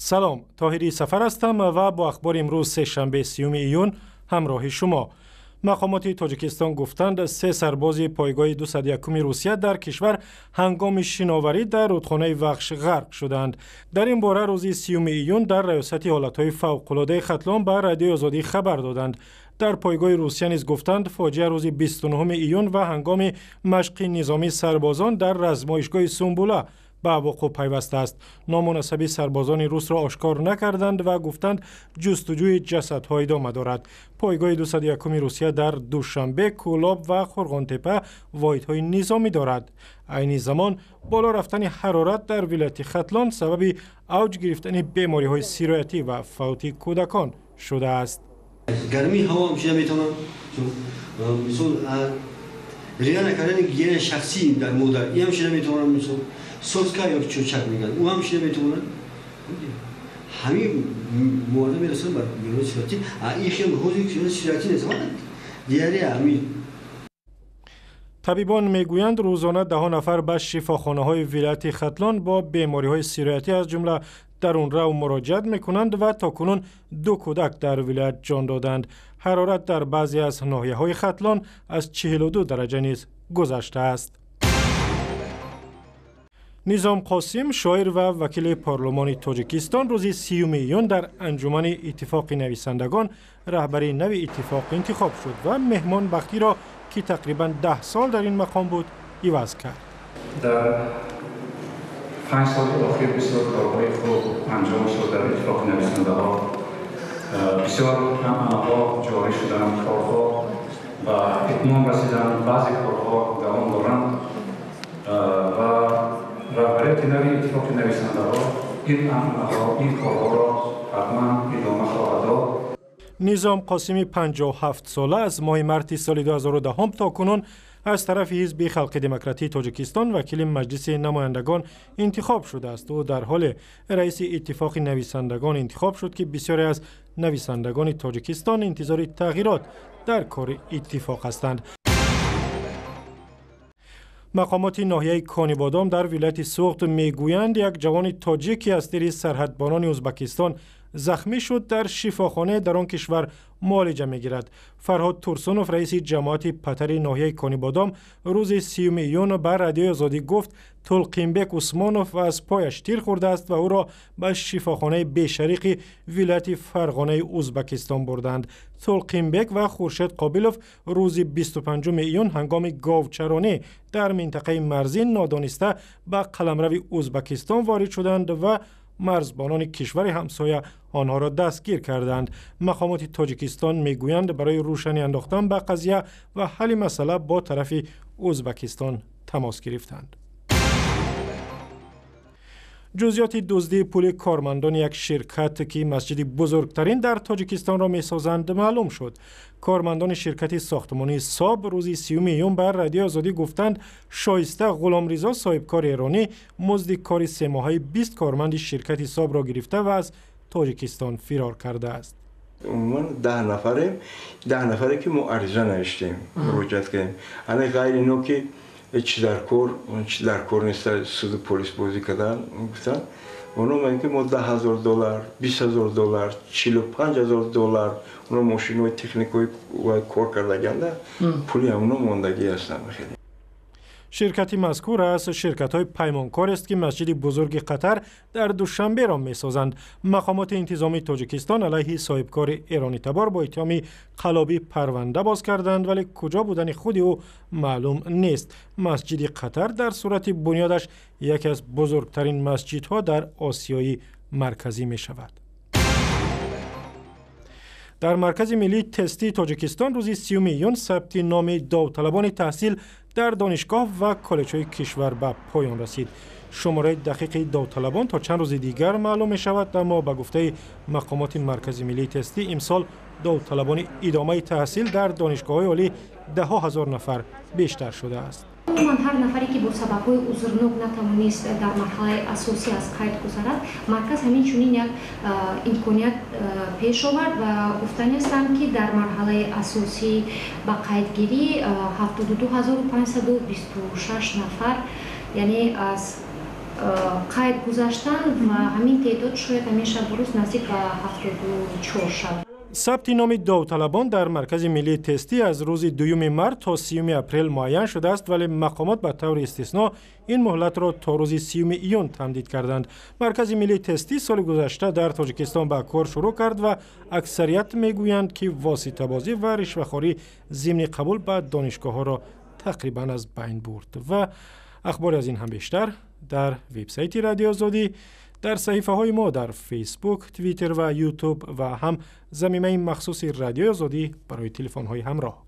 Салом, Тоҳирӣ Сафар ҳастам ва бо ахбори имрӯз, сешанбе, 30 июн, ҳамроҳи шумо. Мақомоти Тоҷикистон гуфтанд, се сарбози пойгоҳи 201-уми Русия дар кишвар ҳангоми шиноварӣ дар рудхонаи Вахш ғарқ шуданд. Дар ин бора рӯзи 30 июн дар Раёсати ҳолатҳои фавқулодаи Хатлон ба Радиои Озодӣ хабар доданд. Дар пойгоҳи Русия низ гуфтанд, фоҷиа рӯзи 29 июн ва ҳангоми машқи низомии сарбозон дар размоишгоҳи Сумбула ба вуқӯъ пайвастааст. Ному насаби сарбозони русро ошкор накарданд ва гуфтанд, ҷустуҷӯи ҷасадҳо идома дорад. Пойгоҳи 201-уми Русия дар Душанбе, Кӯлоб ва Қӯрғонтеппа воҳидҳои низомӣ дорад. Айни замон боло рафтани ҳарорат дар вилояти Хатлон сабаби авҷ гирифтани бемориҳои сироятӣ ва фавти кӯдакон шудааст. Гармии ҳаво ҳам шуда метавонад, мисол, риоя накардани гигиенаи шахсӣ дар модар, ин ҳам шуда метавонад. Мисол, соска ё чӯчак мегӯянд, ӯ ҳам шуда метавонад. Ҳамин муарда мерасонад ба бемории сироятӣ. Ин хел ҳозир сироятӣ нест, диарея ҳамин. Табибон мегӯянд, рӯзона даҳо нафар ба шифохонаҳои вилояти Хатлон бо бемориҳои сироятӣ, аз ҷумла дарунрав, муроҷиат мекунанд ва то кунун ду кӯдак дар вилоят ҷон доданд. Ҳарорат дар баъзе аз ноҳияҳои Хатлон аз 42 дараҷа низ гузаштааст. Низом Қосим, шоир ва вакили парлумони Тоҷикистон, рӯзи 30 июн дар анҷумани Иттифоқи нависандагон раҳбари нави иттифоқ интихоб шуд ва Меҳмон Бахтиро, ки тақрибан 10 сол дар ин мақом буд, иваз кард. Дар 5 соли охир бисёр корҳои хуб анҷом шуд дар Иттифоқи нависандаҳо, бисёр анъанаҳо ҷорӣ шуданд, корҳо ба итмом расиданд, баъзе корҳо давом доранд ва раҳбарияти нави Иттифоқи нависандаҳо ин анъанаҳо, ин корҳоро ҳатман идома хоҳад дод. Низом Қосими 57 сола аз моҳи марти соли 2010 то кунун аз тарафи Ҳизби Халқи Демократии Тоҷикистон вакили Маҷлиси Намояндагон интихоб шудааст. Ӯ дар ҳоле раиси Иттифоқи нависандагон интихоб шуд, ки бисёре аз нависандагони Тоҷикистон интизори тағйирот дар кори иттифоқ ҳастанд. Мақомоти ноҳияи Конибодом дар вилояти Суғд мегӯянд, як ҷавони тоҷик, ки аз тири сарҳадбонони Ӯзбакистон захмӣ шуд, дар шифохонае дар он кишвар муолиҷа мегирад. Фарҳод Турсунов, раиси ҷамоати Патари ноҳияи Конибодом, рӯзи 30 июн ба Радиои Озодӣ гуфт, Тулқимбек Усмонов аз пояш тир хӯрдааст ва ӯро ба шифохонаи Бешариқи вилояти Фарғонаи Ӯзбакистон бурданд. Тулқимбек ва Хуршед Қобилов рӯзи 25 июн ҳангоми говчаронӣ дар минтақаи марзӣ нодониста ба қаламрави Ӯзбакистон ворид шуданд ва марзбонони кишвари ҳамсоя онҳоро дастгир карданд. Мақомоти Тоҷикистон мегӯянд, барои рӯшанӣ андохтан ба қазия ва ҳалли масъала бо тарафи Ӯзбакистон тамос гирифтанд. Ҷузъиёти дуздии пули кормандони як ширкат, ки масҷиди бузургтарин дар Тоҷикистонро месозанд, маълум шуд. Кормандони ширкати сохтмонии Соб рӯзи 30 июн ба Радиои Озодӣ гуфтанд, Шоиста Ғуломризо, соҳибкори эронӣ, музди кори семоҳаи 20 корманди ширкати Собро гирифта ва аз Тоҷикистон фирор кардааст. Умуман 10 нафарем, 10 нафаре, ки мо ариза навиштем, муроҷиат кардем. Ана ғайр ино, ки чи дар кор, чи дар кор неста, суду полис бозӣ кардан гуфтанд. Оно мегӯянд, ки мо 10 000 доллар, 20 000 доллар, 45 000 доллар, оно мошинои, техникаи кор кардагианда, пули ҳамоно мондагӣ ҳастанд хеле. Ширкати мазкур аз ширкатҳои паймонкорест, ки масҷиди бузурги Қатар дар Душанберо месозанд. Мақомоти интизомии Тоҷикистон алайҳи соҳибкори эронитабор бо иттиҳоми қаллобӣ парванда боз карданд, вале куҷо будани худи ӯ маълум нест. Масҷиди Қатар дар сурати бунёдаш яке аз бузургтарин масҷидҳо дар Осиёи Марказӣ мешавад. Дар Маркази миллии тестии Тоҷикистон рӯзи 30 июн сабти номи довталабони таҳсил дар донишгоҳ ва коллеҷҳои кишвар ба поён расид. Шумораи дақиқи довталабон то чанд рӯзи дигар маълум мешавад, аммо ба гуфтаи мақомоти Маркази миллии тестӣ, имсол довталабони идомаи таҳсил дар донишгоҳҳои олӣ даҳҳо ҳазор нафар бештар шудааст. Умуман, ҳар нафаре, ки бо сабабҳои узрнок натавонист дар марҳалаи асосӣ аз қайд гузарад, марказ ҳамин чунин як имконият пеш овард ва гуфтанистам, ки дар марҳалаи асосӣ ба қайдгирӣ 72 526 нафар, яъне аз Қайд гузаштанд ва ҳамин теъдод шояд ҳамин шабу рӯз наздик ба 74 шавад. Сабти номи довталабон дар Маркази миллии тестӣ аз рӯзи 2 март то 30 апрел муайян шудааст, вале мақомот ба таври истисно ин муҳлатро то рӯзи 30 июн тамдид карданд. Маркази миллии тестӣ соли гузашта дар Тоҷикистон ба кор шурӯъ кард ва аксарият мегӯянд, ки воситабозӣ ва ришвахорӣ зимни қабул ба донишгоҳҳоро тақрибан аз байн бурд. Ва ахбори аз ин ҳам бештар дар вебсайти Радиои Озодӣ, дар саҳифаҳои мо дар Фейсбук, Твиттер ва Ютуб ва ҳам замимаи махсуси Радиои Озодӣ барои телефонҳои ҳамроҳ.